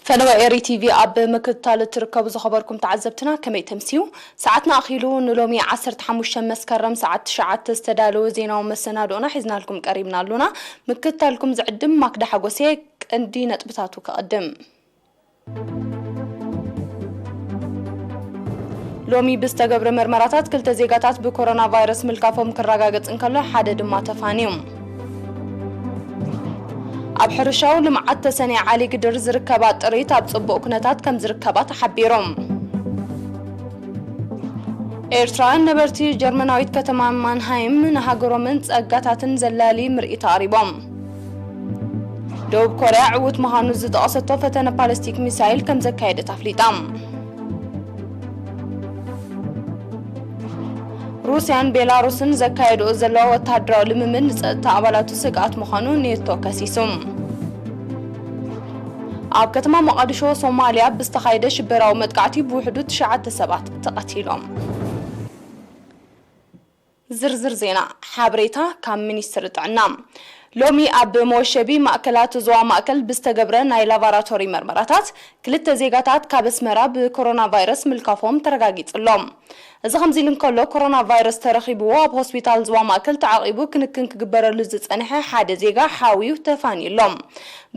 ፈነወ ኤሪ ቲቪ ኣብ ምክትታል እትርከቡ ዝኸበርኩም ተዓዘብትና፣ ከመይ ተምስዩ? ሰዓትና ኣኺሉ። ንሎሚ ዓሰርተ ሓሙሽተ መስከረም ሰዓት ትሽዓተ ዝተዳለወ ዜናዊ መሰናድኦና ሒዝናልኩም ቀሪብና ኣሉና። ምክትታልኩም ዝዕድም ማክዳ ሓጎሴ። ቀንዲ ነጥብታቱ ከቐድም። ሎሚ ብዝተገብረ መርመራታት ክልተ ዜጋታት ብኮሮና ቫይረስ ምልካፎም ክረጋገጽ እንከሎ፣ ሓደ ድማ ተፋንዩ። ኣብ ሕርሻዊ ልምዓት ተሰንያ ዓሊ ግድር ዝርከባ ጥሪት ኣብ ጽቡቕ ኩነታት ከም ዝርከባ ተሓቢሩ። ኤርትራውያን ነበርቲ ጀርመናዊት ከተማ ማንሃይም ንሃገሮምን ጸጋታትን ዘላሊ ምርኢት ኣቕሪቦም። ደቡብ ኮርያ ዕዉት ምዃኑ ዝጠቐሰቶ ፈተነ ፓለስቲክ ሚሳይል ከም ዘካየደት ኣፍሊጣ። ሩስያን ቤላሩስን ዘካየድኦ ዘለዋ ወተሃደራዊ ልምምድ ንጸጥታ ኣባላቱ ስግኣት ምዃኑ ኔቶ ከሲሱ። ኣብ ከተማ ሞቓዲሾ ሶማልያ ብዝተኻየደ ሽበራዊ መጥቃዕቲ ብውሕዱ ትሽዓተ ሰባት ተቐቲሎም። ዝርዝር ዜና። ሓበሬታ ካብ ሚኒስትሪ ጥዕና። ሎሚ ኣብ መወሸቢ ማእከላት ዞባ ማእከል ብዝተገብረ ናይ ላቫራቶሪ መርመራታት ክልተ ዜጋታት ካብ ኣስመራ ብኮሮና ቫይረስ ምልካፎም ተረጋጊጹ ኣሎ። እዚ ከምዚ ኢሉ እንከሎ፣ ኮሮና ቫይረስ ተረኺብዎ ኣብ ሆስፒታል ዞባ ማእከል ተዓቂቡ ክንክን ክግበረሉ ዝጸንሐ ሓደ ዜጋ ሓውዩ ተፋንዩ ኣሎ።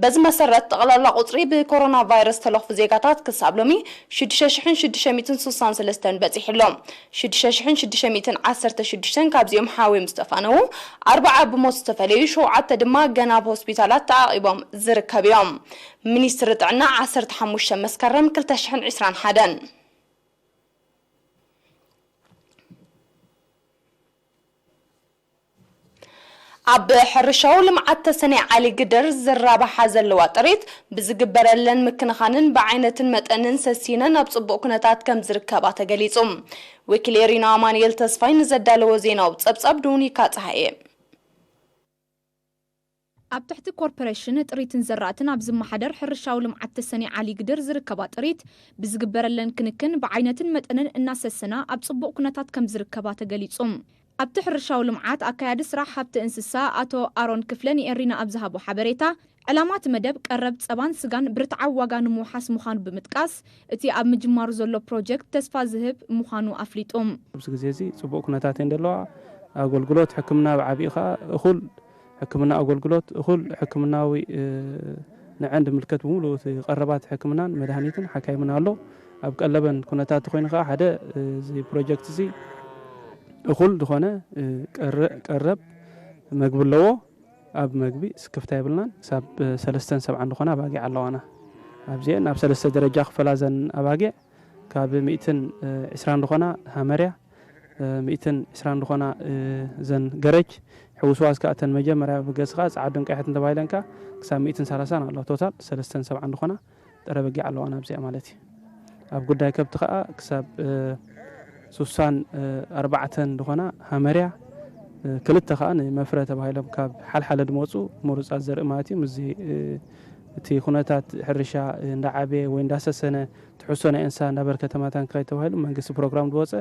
በዚ መሰረት፣ ጠቕላላ ቁጽሪ ብኮሮና ቫይረስ ዝተለኽፉ ዜጋታት ክሳብ ሎሚ ሽዱሽተ ሽሕን ሽዱሽተ ሚእትን ስሳን ሰለስተን በጺሑ ኣሎ። ሽዱሽተ ሽሕን ሽዱሽተ ሚእትን ዓሰርተ ሽዱሽተን ካብዚኦም ሓውዮም ዝተፋነዉ፣ ኣርባዓ ብሞት ዝተፈለዩ፣ ሸውዓተ ድማ ገና ኣብ ሆስፒታላት ተዓቒቦም ዝርከቡ እዮም። ሚኒስትሪ ጥዕና ዓሰርተ ሓሙሽተ መስከረም ክልተ ሽሕን ዕስራን ሓደን። ኣብ ሕርሻዊ ልምዓት ተሰነይ ዓሊ ግድር ዝራባሓ ዘለዋ ጥሪት ብዝግበረለን ምክንኻንን ብዓይነትን መጠንን ሰሲነን ኣብ ጽቡቕ ኩነታት ከም ዝርከባ ተገሊጹ። ወኪል ኤሪና ኣማኑኤል ተስፋይ ንዘዳለዎ ዜናዊ ጸብጻብ ዶኒካ ጸሃየ። ኣብ ትሕቲ ኮርፖሬሽን ጥሪትን ዘራእትን ኣብ ዝመሓደር ሕርሻዊ ልምዓት ተሰነይ ዓሊ ግድር ዝርከባ ጥሪት ብዝግበረለን ክንክን ብዓይነትን መጠንን እናሰሰና ኣብ ጽቡቕ ኩነታት ከም ዝርከባ ተገሊጹ። ኣብቲ ሕርሻዊ ልምዓት ኣካያዲ ስራሕ ሃብቲ እንስሳ ኣቶ ኣሮን ክፍለ ንኤሪና ኣብ ዝሃቦ ሓበሬታ፣ ዕላማ እቲ መደብ ቀረብ ጸባን ስጋን ብርትዓዊ ዋጋ ንምውሓስ ምዃኑ ብምጥቃስ፣ እቲ ኣብ ምጅማሩ ዘሎ ፕሮጀክት ተስፋ ዝህብ ምዃኑ ኣፍሊጡ። ኣብዚ ግዜ እዚ ጽቡቕ ኩነታት እየን ዘለዋ። ኣገልግሎት ሕክምና ብዓቢኡ ከኣ እኹል ሕክምና ኣገልግሎት፣ እኹል ሕክምናዊ፣ እ፣ ንዐን ዝምልከት ብምሉኡ እቲ ቀረባት ሕክምናን መድሃኒትን ሓካይምን ኣሎ። ኣብ ቀለበን ኩነታት ኮይኑ ከኣ ሓደ፣ እ፣ እዚ ፕሮጀክት እዚ እኹል ዝኾነ፣ እ፣ ቀረ-፣ ቀረብ መግቢ ኣለዎ። ኣብ መግቢ ስክፍታ የብልናን። ክሳብ፣ እ፣ ሰለስተን ሰብዓን ዝኾና ኣባጊዕ ኣለዋና። ኣብዚአን ኣብ ሰለስተ ደረጃ ክፈላ እዘን ኣባጊዕ ካብ ሚእትን ዕስራን ዝኾና ሃመርያ፣ እ፣ ሚእትን ዕስራን ዝኾና፣ እ፣ እዘን ገረጅ፣ ሕውስዋስ ከኣ እተን መጀመርያ ብገስኻ ጻዕዱን ቀይሕትን ተባሂለን ከኣ ክሳብ ሚእትን ሰላሳን ኣለዋ። ቶታል ሰለስተን ሰብዓን ዝኾና ጥረ በጊዕ ኣለዋና ኣብዚኣ ማለት እዩ። ኣብ ጉዳይ ከብቲ ከኣ ክሳብ፣ እ፣ ሱሳን፣ እ፣ ኣርባዕተን ዝኾና ሃመርያ፣ እ፣ ክልተ ከኣ ንመፍረ ተባሂሎም ካብ ሓልሓለ ዝመጹ ምሩጻት ዘርኢ ማለት እዩ። ምስዚ፣ እ፣ እቲ ኩነታት ሕርሻ እንዳዓበየ ወይ እንዳሰሰነ፣ ትሕዝቶ ናይ እንስሳ እንዳበርከተ መታን ክኸይድ ተባሂሉ መንግስቲ ፕሮግራም ዝወፀ፣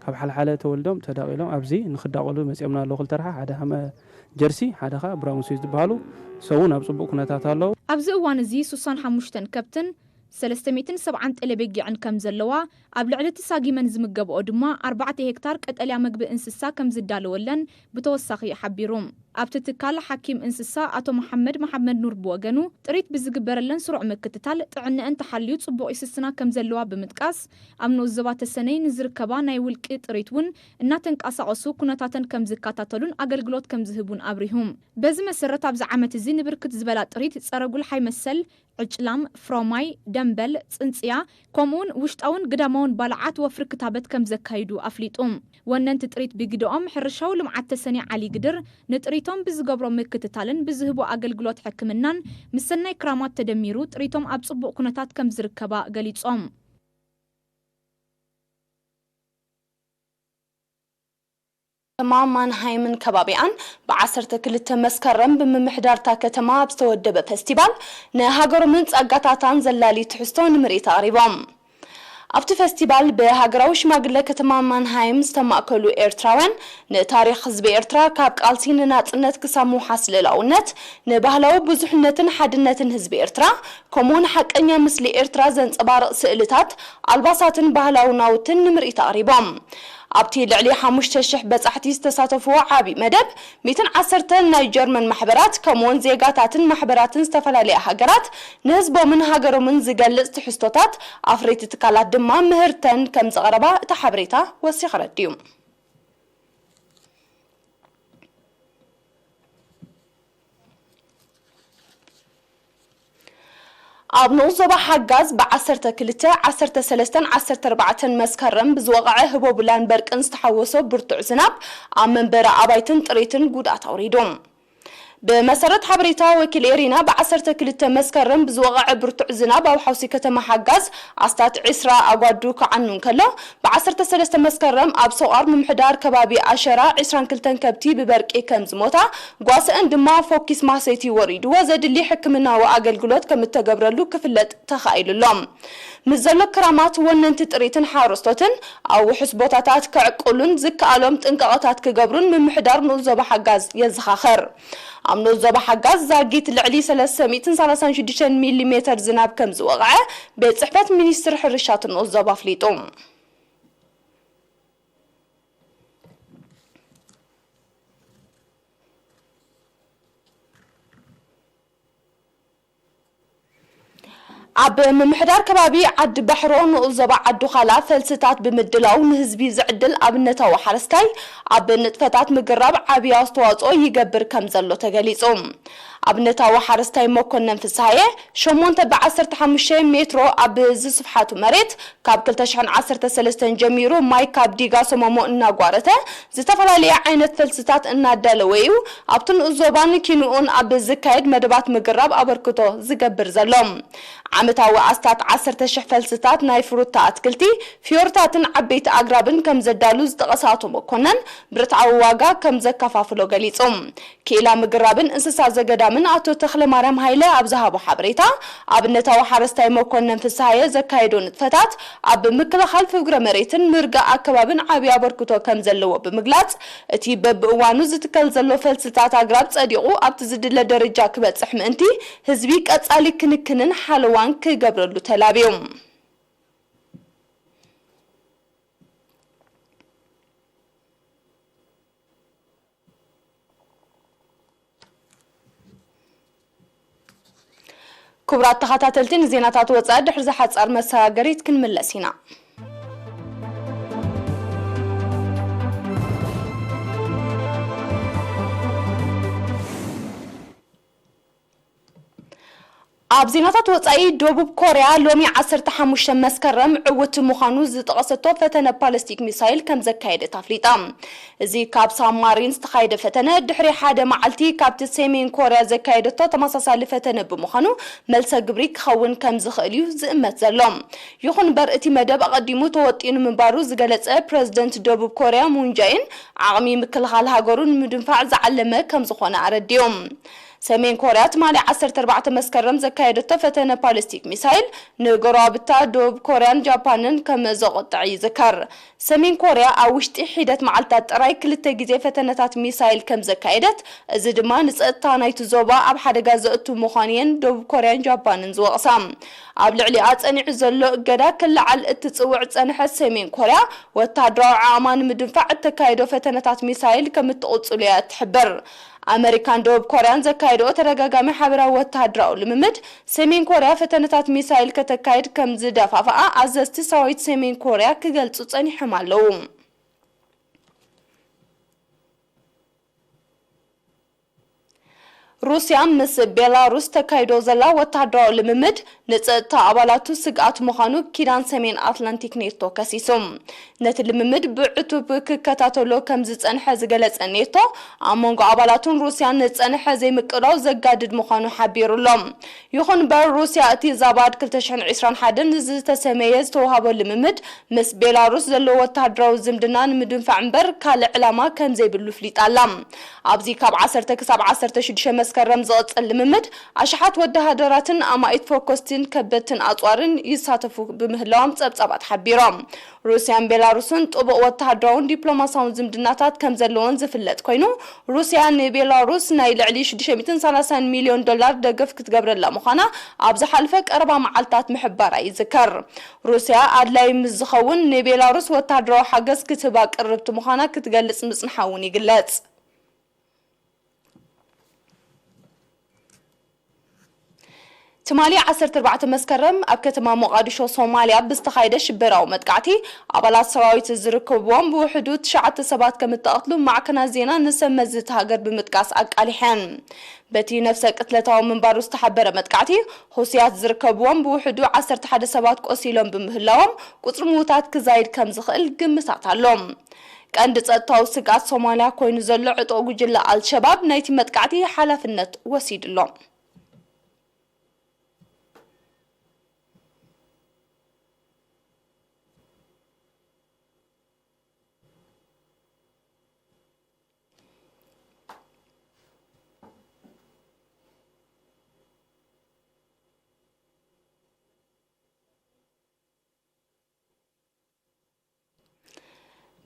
ካብ ሓልሓለ ተወሊዶም ተዳቒሎም ኣብዚ ንክዳቐሉ መፂኦምና ኣለዉ። ክልተ ረሓ፣ ሓደ ሃመ ጀርሲ፣ ሓደ ኸዓ ብራውን ስዊዝ ዝበሃሉ፣ ሰውን ኣብ ፅቡቕ ኩነታት ኣለዉ። ኣብዚ እዋን እዚ ሱሳን ሓሙሽተን ከብትን ሰለስተ ሚእትን ሰብዓን ጤለ በጊዕን ከም ዘለዋ፣ ኣብ ልዕሊ እቲ ሳጊመን ዝምገብኦ ድማ ኣርባዕተ ሄክታር ቀጠልያ መግቢ እንስሳ ከም ዝዳለወለን ብተወሳኺ ሓቢሩ። ኣብቲ ትካል ሓኪም እንስሳ ኣቶ መሓመድ መሓመድ ኑር ብወገኑ፣ ጥሪት ብዝግበረለን ስሩዕ ምክትታል ጥዕነአን ተሓልዩ ጽቡቕ ይስስና ከም ዘለዋ ብምጥቃስ፣ ኣብ ንኡስ ዞባ ተሰነይ ንዝርከባ ናይ ውልቂ ጥሪት እውን እናተንቀሳቐሱ ኩነታተን ከም ዝከታተሉን ኣገልግሎት ከም ዝህቡን ኣብሪሁ። በዚ መሰረት ኣብዚ ዓመት እዚ ንብርክት ዝበላ ጥሪት ጸረ ጉልሓይ መሰል ዕጭላም፣ ፍሮማይ፣ ደምበል፣ ጽንጽያ፣ ከምኡውን ውሽጣውን ግዳማውን ባልዓት ወፍሪ ክታበት ከም ዘካይዱ ኣፍሊጡ። ወነንቲ ጥሪት ብግደኦም፣ ሕርሻዊ ልምዓት ተሰንያ ዓሊ ግድር ንጥሪቶም ብዝገብሮ ምክትታልን ብዝህቦ ኣገልግሎት ሕክምናን ምስ ሰናይ ክራማት ተደሚሩ ጥሪቶም ኣብ ጽቡቕ ኩነታት ከም ዝርከባ ገሊጾም። ከተማ ማንሃይምን ከባቢኣን ብ ዓሰርተ ክልተ መስከረም ብምምሕዳርታ ከተማ ኣብ ዝተወደበ ፈስቲቫል ንሃገሮምን ጸጋታታን ዘላሊ ትሕዝቶ ንምርኢት ኣቕሪቦም። ኣብቲ ፈስቲቫል ብሃገራዊ ሽማግለ ከተማ ማንሃይም ዝተማእከሉ ኤርትራውያን ንታሪኽ ህዝቢ ኤርትራ ካብ ቃልሲ ንናጽነት ክሳብ ምውሓስ ልእላውነት፣ ንባህላዊ ብዙሕነትን ሓድነትን ህዝቢ ኤርትራ፣ ከምኡውን ሓቀኛ ምስሊ ኤርትራ ዘንጸባርቕ ስእልታት፣ ኣልባሳትን ባህላዊ ናውትን ንምርኢት ኣቕሪቦም። ኣብቲ ልዕሊ ሓሙሽተ ሽሕ በጻሕቲ ዝተሳተፍዎ ዓቢ መደብ፣ ሚእትን ዓሰርተን ናይ ጀርመን ማሕበራት፣ ከምኡውን ዜጋታትን ማሕበራትን ዝተፈላለያ ሃገራት፣ ንህዝቦምን ሃገሮምን ዝገልጽ ትሕዝቶታት ኣፍረይቲ ትካላት ድማ ምህርተን ከም ዘቕረባ እቲ ሓበሬታ ወሲኹ ኣረዲኡ። ኣብ ንኡስ ዞባ ሓጋዝ ብ ዓሰርተ ክልተ፣ ዓሰርተ ሰለስተን ዓሰርተ ኣርባዕተን መስከረም ብዝወቕዐ ህቦብላን በርቅን ዝተሓወሶ ብርቱዕ ዝናብ ኣብ መንበሪ ኣባይትን ጥሪትን ጉድኣት ኣውሪዱ። ብመሰረት ሓበሬታ ወኪል ኤሪና፣ ብ ዓሰርተ ክልተ መስከረም ብዝወቕዐ ብርቱዕ ዝናብ ኣብ ሓውሲ ከተማ ሓጋዝ ኣስታት ዒስራ ኣጓዱ ክዓኑ እንከሎ፣ ብ ዓሰርተ ሰለስተ መስከረም ኣብ ሰቋር ምምሕዳር ከባቢ ኣሸራ ዒስራን ክልተን ከብቲ ብበርቂ ከም ዝሞታ፣ ጓሰአን ድማ ፎኪስ ማህሰይቲ ወሪድዎ ዘድሊ ሕክምናዊ ኣገልግሎት ከም እተገብረሉ ክፍለጥ ተኻኢሉ ኣሎ። ምስ ዘሎ ክራማት፣ ወነንቲ ጥሪትን ሓረስቶትን ኣብ ውሑስ ቦታታት ክዕቅሉን ዝከኣሎም ጥንቃቐታት ክገብሩን ምምሕዳር ንኡስ ዞባ ሓጋዝ የዘኻኽር። ኣብ ንኡስ ዞባ ሓጋዝ ዛጊት ልዕሊ ሰለስተ ሚእትን ሰላሳን ሽዱሽተን ሚሊ ሜተር ዝናብ ከም ዝወቕዐ ቤት ጽሕፈት ሚኒስትሪ ሕርሻ እቲ ንኡስ ዞባ ኣፍሊጡ። ኣብ ምምሕዳር ከባቢ ዓዲ ባሕሮ ንኡስ ዞባ ዓዲ ዃላ ፈልስታት ብምድላው ንህዝቢ ዝዕድል ኣብነታዊ ሓረስታይ ኣብ ንጥፈታት ምግራብ ዓብዪ ኣስተዋፅኦ ይገብር ከም ዘሎ ተገሊፁ። ኣብነታዊ ሓረስታይ መኮነን ፍስሃየ ሸሞንተ ብዓሰርተ ሓሙሽተ ሜትሮ ኣብ ዝስፍሓቱ መሬት ካብ ክልተ ሽሕን ዓሰርተ ሰለስተን ጀሚሩ ማይ ካብ ዲጋ ሰመሞ እናጓረተ ዝተፈላለየ ዓይነት ፈልስታት እናዳለወ እዩ። ኣብቲ ንኡስ ዞባን ኪንኡን ኣብ ዝካየድ መደባት ምግራብ ኣበርክቶ ዝገብር ዘሎ። ዓመታዊ ኣስታት ዓሰርተ ሽሕ ፈልስታት ናይ ፍሩታ ኣትክልቲ፣ ፍዮርታትን ዓበይቲ ኣግራብን ከም ዘዳሉ ዝጠቐሰ ኣቶ መኮነን፣ ብርትዓዊ ዋጋ ከም ዘከፋፍሎ ገሊጹ። ክኢላ ምግራብን እንስሳ ዘገዳምን ኣቶ ተኽለማርያም ሃይለ ኣብ ዝሃቦ ሓበሬታ፣ ኣብነታዊ ሓረስታይ መኮነን ፍስሃየ ዘካየዶ ንጥፈታት ኣብ ምክልኻል ፍግረ መሬትን ምርጋእ ኣከባብን ዓብዪ ኣበርክቶ ከም ዘለዎ ብምግላጽ፣ እቲ በብእዋኑ ዝትከል ዘሎ ፈልስታት ኣግራብ ጸዲቑ ኣብቲ ዝድለ ደረጃ ክበጽሕ ምእንቲ፣ ህዝቢ ቀጻሊ ክንክንን ሓለዋን ክገብረሉ ተላብዩ። ክቡራት ተኸታተልቲ፣ ንዜናታት ወጻኢ ድሕሪ ዝሓጻር መሰጋገሪት ክንምለስ ኢና። ኣብ ዜናታት ወጻኢ፣ ደቡብ ኮርያ ሎሚ ዓሰርተ ሓሙሽተ መስከረም ዕውት ምዃኑ ዝጠቐሰቶ ፈተነ ፓለስቲክ ሚሳይል ከም ዘካየደት ኣፍሊጣ። እዚ ካብ ሳብማሪን ዝተኻየደ ፈተነ ድሕሪ ሓደ መዓልቲ ካብቲ ሰሜን ኮርያ ዘካየደቶ ተመሳሳሊ ፈተነ ብምዃኑ፣ መልሰ ግብሪ ክኸውን ከም ዝኽእል እዩ ዝእመት ዘሎ። ይኹን እምበር፣ እቲ መደብ ኣቐዲሙ ተወጢኑ ምንባሩ ዝገለጸ ፕረዚደንት ደቡብ ኮርያ ሙን ጃኢን፣ ዓቕሚ ምክልኻል ሃገሩ ንምድንፋዕ ዝዓለመ ከም ዝኾነ ኣረዲኡ። ሰሜን ኮርያ ትማሊ ዓሰርተ ኣርባዕተ መስከረም ዘካየደቶ ፈተነ ፓለስቲክ ሚሳይል፣ ንጎረባብታ ደቡብ ኮርያን ጃፓንን ከም ዘቖጥዐ ይዝከር። ሰሜን ኮርያ ኣብ ውሽጢ ሒደት መዓልታት ጥራይ ክልተ ግዜ ፈተነታት ሚሳይል ከም ዘካየደት፣ እዚ ድማ ንጸጥታ ናይቲ ዞባ ኣብ ሓደጋ ዘእቱ ምዃኑ እየን ደቡብ ኮርያን ጃፓንን ዝወቕሳ። ኣብ ልዕሊኣ ጸኒዑ ዘሎ እገዳ ክለዓል እትጽውዕ ዝጸንሐት ሰሜን ኮርያ፣ ወተሃደራዊ ዓቕማ ንምድንፋዕ እተካይዶ ፈተነታት ሚሳይል ከም እትቕጽሉ እያ እትሕብር። ኣመሪካን ደቡብ ኮርያን ዘካየድኦ ተደጋጋሚ ሓበራዊ ወተሃደራዊ ልምምድ፣ ሰሜን ኮርያ ፈተነታት ሚሳይል ከተካይድ ከም ዝደፋፍኣ ኣዘዝቲ ሰራዊት ሰሜን ኮርያ ክገልጹ ጸኒሖም ኣለዉ። ሩስያ ምስ ቤላሩስ ተካይዶ ዘላ ወተሃደራዊ ልምምድ ንጸጥታ ኣባላቱ ስግኣት ምዃኑ ኪዳን ሰሜን ኣትላንቲክ ኔቶ ከሲሱ። ነቲ ልምምድ ብዕቱብ ክከታተሎ ከም ዝጸንሐ ዝገለጸ ኔቶ፣ ኣብ መንጎ ኣባላቱን ሩስያን ዝጸንሐ ዘይምቅዳው ዘጋድድ ምዃኑ ሓቢሩ ኣሎ። ይኹን እምበር፣ ሩስያ እቲ ዛባድ ክልተ ሽሕን ዕስራን ሓደን ዝተሰመየ ዝተዋህቦ ልምምድ ምስ ቤላሩስ ዘለዎ ወተሃደራዊ ዝምድና ንምድንፋዕ እምበር ካልእ ዕላማ ከም ዘይብሉ ፍሊጣ ኣላ። ኣብዚ ካብ ዓሰርተ ክሳብ ዓሰርተ ሽዱሽተ መስከረም ዝቕጽል ልምምድ ኣሽሓት ወተሃደራትን ኣማኢት ፈኮስትን ከበድትን ኣጽዋርን ይሳተፉ ብምህላዎም ጸብጻባት ሓቢሮም። ሩስያን ቤላሩስን ጥቡቕ ወተሃደራውን ዲፕሎማሳውን ዝምድናታት ከም ዘለወን ዝፍለጥ ኮይኑ፣ ሩስያ ንቤላሩስ ናይ ልዕሊ ሽዱሽተ ሚእትን ሰላሳን ሚልዮን ዶላር ደገፍ ክትገብረላ ምዃና ኣብ ዝሓለፈ ቀረባ መዓልታት ምሕባራ ይዝከር። ሩስያ ኣድላይ ምስ ዝኸውን ንቤላሩስ ወተሃደራዊ ሓገዝ ክትህባ ቅርብቲ ምዃና ክትገልጽ ምጽንሓ እውን ይግለጽ። ትማሊ ዓሰርተ ኣርባዕተ መስከረም ኣብ ከተማ ሞቓዲሾ ሶማልያ ብዝተኻየደ ሽበራዊ መጥቃዕቲ ኣባላት ሰራዊት ዝርከብዎም ብውሕዱ ትሽዓተ ሰባት ከም እተቐትሉ ማዕከናት ዜና ንሰብ መዚ እታ ሃገር ብምጥቃስ ኣቃሊሐን። በቲ ነፍሰ ቅትለታዊ ምንባሩ ዝተሓበረ መጥቃዕቲ፣ ሁሲያት ዝርከብዎም ብውሕዱ ዓሰርተ ሓደ ሰባት ቆሲሎም ብምህላዎም፣ ቁጽሪ ምዉታት ክዛይድ ከም ዝኽእል ግምታት ኣሎ። ቀንዲ ጸጥታዊ ስግኣት ሶማልያ ኮይኑ ዘሎ ዕጡቕ ጉጅለ ኣልሸባብ ናይቲ መጥቃዕቲ ሓላፍነት ወሲዱ ኣሎ።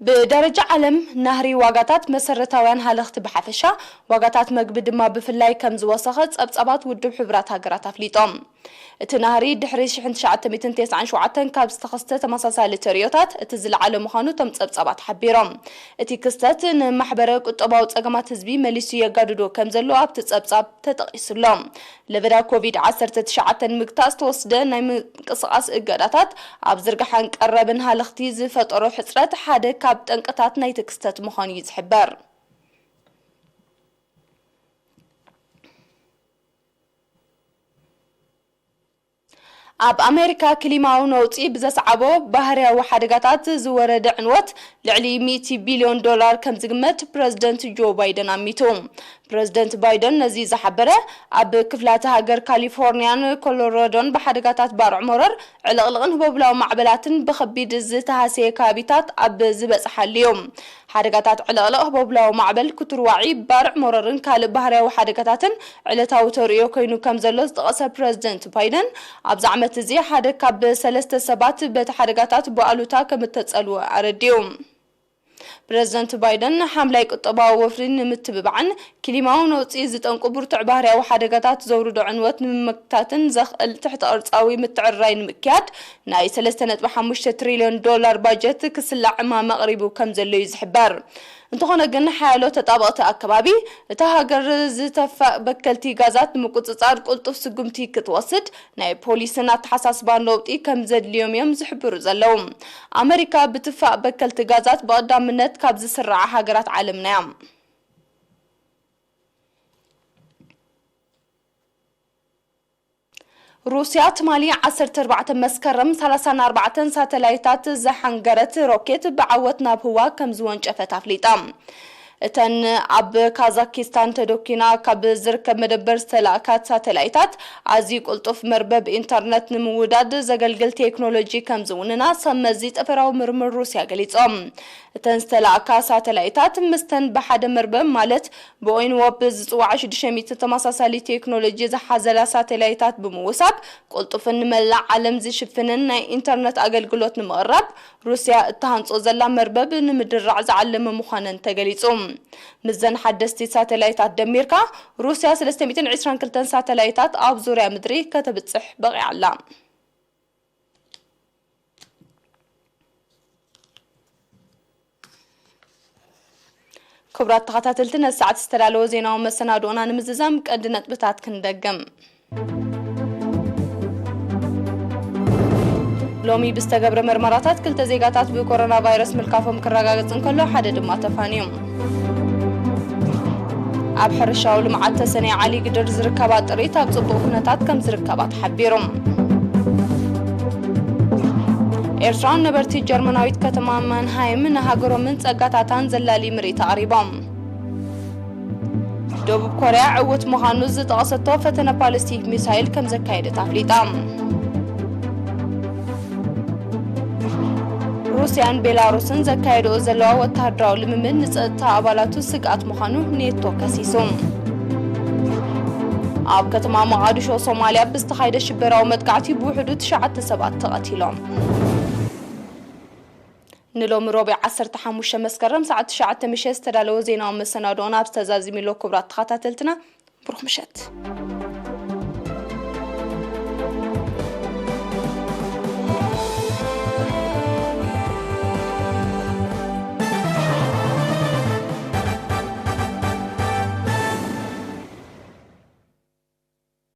ብደረጃ ዓለም ናህሪ ዋጋታት መሰረታውያን ሃለኽቲ ብሓፈሻ፣ ዋጋታት መግቢ ድማ ብፍላይ ከም ዝወሰኸ ጸብጻባት ውድብ ሕቡራት ሃገራት ኣፍሊጦም። እቲ ናህሪ ድሕሪ ሽሕን ትሽዓተ ሚእትን ተስዓን ሸውዓተን ካብ ዝተኸስተ ተመሳሳሊ ተርእዮታት እቲ ዝለዓለ ምዃኑ እቶም ጸብጻባት ሓቢሮም። እቲ ክስተት ንማሕበረ ቁጠባዊ ጸገማት ህዝቢ መሊሱ የጋድዶ ከም ዘሎ ኣብቲ ጸብጻብ ተጠቒሱ ኣሎ። ለበዳ ኮቪድ ዓሰርተ ትሽዓተ ንምግታእ ዝተወስደ ናይ ምንቅስቓስ እገዳታት፣ ኣብ ዝርግሓን ቀረብን ሃለኽቲ ዝፈጠሮ ሕጽረት ሓደ ካብ ጠንቅታት ናይቲ ክስተት ምዃኑ እዩ ዝሕበር። ኣብ ኣሜሪካ፣ ክሊማዊ ነውጺ ብዘስዓቦ ባህርያዊ ሓደጋታት ዝወረደ ዕንወት ልዕሊ ሚእቲ ቢልዮን ዶላር ከም ዝግመት ፕረዚደንት ጆ ባይደን ኣሚቱ። ፕረዚደንት ባይደን ነዚ ዝሓበረ፣ ኣብ ክፍላተ ሃገር ካሊፎርኒያን ኮሎራዶን ብሓደጋታት ባርዕ መረር፣ ዕልቕልቕን ህቦብላዊ ማዕበላትን ብኸቢድ ዝተሃስየ ከባቢታት ኣብ ዝበጽሓሉ እዩ። ሓደጋታት ዕልቕልቕ፣ ህቦብላዊ ማዕበል፣ ክትርዋዒ፣ ባርዕ መረርን ካልእ ባህርያዊ ሓደጋታትን ዕለታዊ ተርእዮ ኮይኑ ከም ዘሎ ዝጠቐሰ ፕረዚደንት ባይደን፣ ኣብዚ ዓመት እዚ ሓደ ካብ ሰለስተ ሰባት በቲ ሓደጋታት ብኣሉታ ከም እተጸልወ ኣረዲኡ። ፕረዚደንት ባይደን፣ ሓምላይ ቁጠባዊ ወፍሪ ንምትብባዕን ክሊማዊ ነውጺ ዝጠንቁ ብርቱዕ ባህርያዊ ሓደጋታት ዘውርዶ ዕንወት ንምምክታትን ዘኽእል ትሕተ ቅርጻዊ ምትዕርራይ ንምክያድ ናይ ሰለስተ ነጥቢ ሓሙሽተ ትሪልዮን ዶላር ባጀት ክስላዕ እማመ ኣቕሪቡ ከም ዘሎ እዩ ዝሕበር። እንተኾነ ግን፣ ሓያሎ ተጣበቕቲ ኣከባቢ እታ ሃገር ዝተፋእ በከልቲ ጋዛት ንምቁጽጻር ቅልጡፍ ስጉምቲ ክትወስድ ናይ ፖሊስን ኣተሓሳስባን ለውጢ ከም ዘድልዮም እዮም ዝሕብሩ ዘለዉ። ኣመሪካ ብትፋእ በከልቲ ጋዛት ብቐዳምነት ካብ ዝስርዓ ሃገራት ዓለምና እያ። ሩስያ ትማሊ ዓሰርተ ኣርባዕተ መስከረም ሰላሳን ኣርባዕተን ሳተላይታት ዝሓንገረት ሮኬት ብዓወት ናብ ህዋ ከም ዝወንጨፈት ኣፍሊጣ። እተን ኣብ ካዛኪስታን ተደኪና ካብ ዝርከብ መደበር ዝተላእካት ሳተላይታት፣ ኣዝዩ ቅልጡፍ መርበብ ኢንተርነት ንምውዳድ ዘገልግል ቴክኖሎጂ ከም ዝውንና ሰብ መዚ ጠፈራዊ ምርምር ሩስያ ገሊጾም። እተን ዝተላእካ ሳተላይታት፣ ምስተን ብሓደ መርበብ፣ ማለት ብኦይንዎፕ ዝጽዋዓ ሽዱሽተ ሚእቲ ተመሳሳሊ ቴክኖሎጂ ዝሓዘላ ሳተላይታት ብምውሳብ፣ ቅልጡፍን ንመላእ ዓለም ዝሽፍንን ናይ ኢንተርነት ኣገልግሎት ንምቕራብ፣ ሩስያ እትሃንጾ ዘላ መርበብ ንምድራዕ ዝዓለመ ምዃነን ተገሊጹ። ምስዘን ሓደስቲ ሳተላይታት ደሚርካ፣ ሩስያ ሰለስተ ሚእትን ዕስራን ክልተን ሳተላይታት ኣብ ዙርያ ምድሪ ከተብጽሕ በቒዓ ኣላ። ክቡራት ተኸታተልቲ፣ ነዚ ሰዓት ዝተዳለወ ዜናዊ መሰናድኦና ንምዝዛም ቀንዲ ነጥብታት ክንደግም። ሎሚ ብዝተገብረ መርመራታት ክልተ ዜጋታት ብኮሮና ቫይረስ ምልካፎም ክረጋገጽ እንከሎ፣ ሓደ ድማ ተፋንዩ። ኣብ ሕርሻዊ ልምዓት ተሰነይ ዓሊ ግድር ዝርከባ ጥሪት ኣብ ጽቡቕ ኩነታት ከም ዝርከባ ተሓቢሩ። ኤርትራውያን ነበርቲ ጀርመናዊት ከተማ ማንሃይም ንሃገሮምን ጸጋታታን ዘላሊ ምርኢት ኣቕሪቦም። ደቡብ ኮርያ ዕውት ምዃኑ ዝጠቐሰቶ ፈተነ ባሊስቲክ ሚሳይል ከም ዘካየደት ኣፍሊጣ። ሩስያን ቤላሩስን ዘካየድኦ ዘለዋ ወተሃደራዊ ልምምድ ንጸጥታ ኣባላቱ ስግኣት ምዃኑ ኔቶ ከሲሱ። ኣብ ከተማ መቓዲሾ ሶማልያ ብዝተኻየደ ሽበራዊ መጥቃዕቲ ብውሕዱ ትሽዓተ ሰባት ተቐቲሎም። ንሎሚ ሮቢዕ ዓሰርተ ሓሙሽተ መስከረም ሰዓት ትሽዓተ ምሸት ዝተዳለወ ዜናዊ መሰናዶና ኣብዚ ተዛዚሙ ኣሎ። ክቡራት ተኸታተልትና፣ ብሩኽ ምሸት።